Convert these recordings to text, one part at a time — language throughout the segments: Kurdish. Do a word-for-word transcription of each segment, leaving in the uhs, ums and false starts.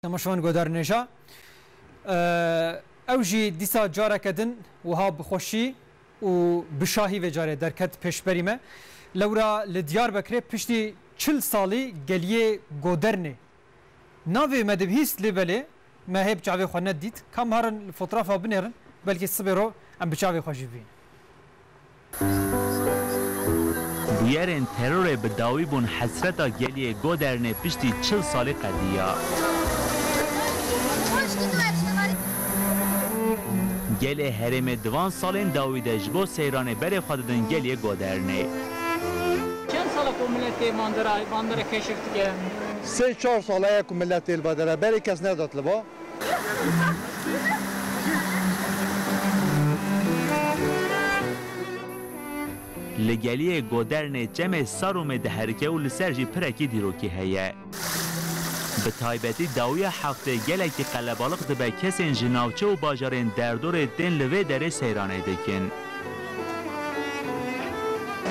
Temaşevan godarnêja, e, ew jî dîsa careke din wiha bi xweşî û bi şahî vê carê derket pêşberî me. Lewra li Diyarbekirê piştî çil salî geliyê Godernê. Navê me dibihîst lê belê me hê bi çavê xwe nedît. Ka em herin li fotografa binêrin, belkî sibê ro em bi çavê xwe jî bibînin. Bûyerên terorê bi dawî bûn hesreta geliyê Godernê piştî çil salî qediya. Gelê herêmê di van salên dawî de ji bo seyranê berê xwe didin geliyê Godernê. Çend sala ku millet tê bandera, bandera keşif dike? Sê çar sal heye ku millet tê li ba dere. Berê kes nedat li ba. Li geliyê Godernê çemê Sarûmê diherike û li ser jî pirekî dîrokî heye. Bi taybetî dawiya heftê gelekî qelebaliq dibe, kesên ji navçe û bajarên derdorê tên li vê derê seyranê dikin.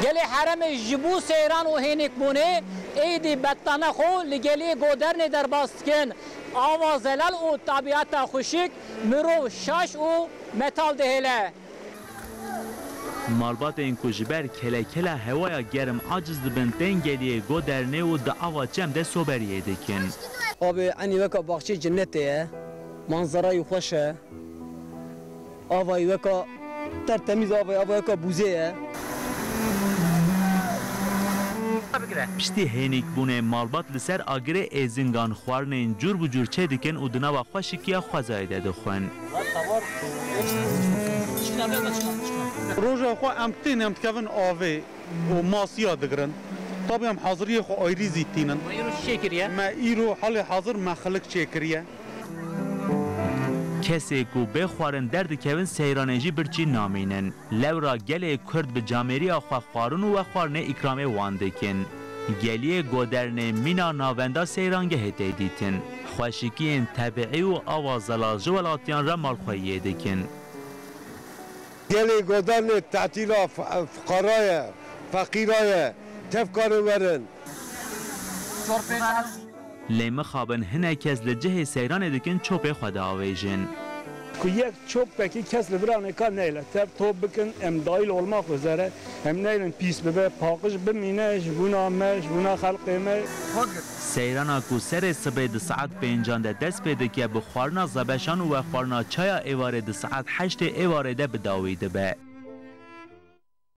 Gelê herêmê ji bo seyran û hênikbûnê êdî betana xwe li geliyê Godernê derbas dikin. Ava zelal û tabiata xweşik mirov şaş û metal dihêle. Malbatên ku ji ber kelekela hewaya germ aciz dibin, tên geliyê Godernê û di ava çem de soberiyê dikin. Avê enî weka baxçê cennetê ye. Manzerayî xweş e. Avayî weka tertemîz avê, ava weka bûzê ye. Piştî hênîkbûnê malbat li ser agirê êzingan xwarinên cûr bi cûr çêdikin û di nava xweşikiya xwezayê de dixwin. Roja xwe em tên em dikevin avê û masiya digirin. Tabî em haziriyê xwe ayrî zî tînin. Me îro çi çêkiriye? Me îro halê hazir me xilik çêkiriye. Kesê ku bê xwarin derdikevin seyranê jî birçî namînin. Lewra gelê Kurd bi camêriya xwe xwarin û vexwarinê îkramê wan dikin. Geliyê Godernê mîna navenda seyrangehê tê dîtin. Xweşikiyên tebiî û ava zelal ji welatiyan re malxweyiyê dikin. Gelê Godernê tetîla f-, fuqara ye, feqîra ye, tev kare werin. Lê mixabin hinek kes li cihê seyranê dikin çopê xwe diavêjin. Ku yek çopekî kes li vira nêka neyle. Tev top bikin, em dahil olmak üzere, em neylin pîs bibe, paqij bimîne, ji bûna me, ji bûna xelqê me. Seyrana ku serê sibê di saet pêncan de dest pê dike, bi xwarina zebeşan û vexwarina çaya êvarê di saet heştê êvarê de bi dawî dibe.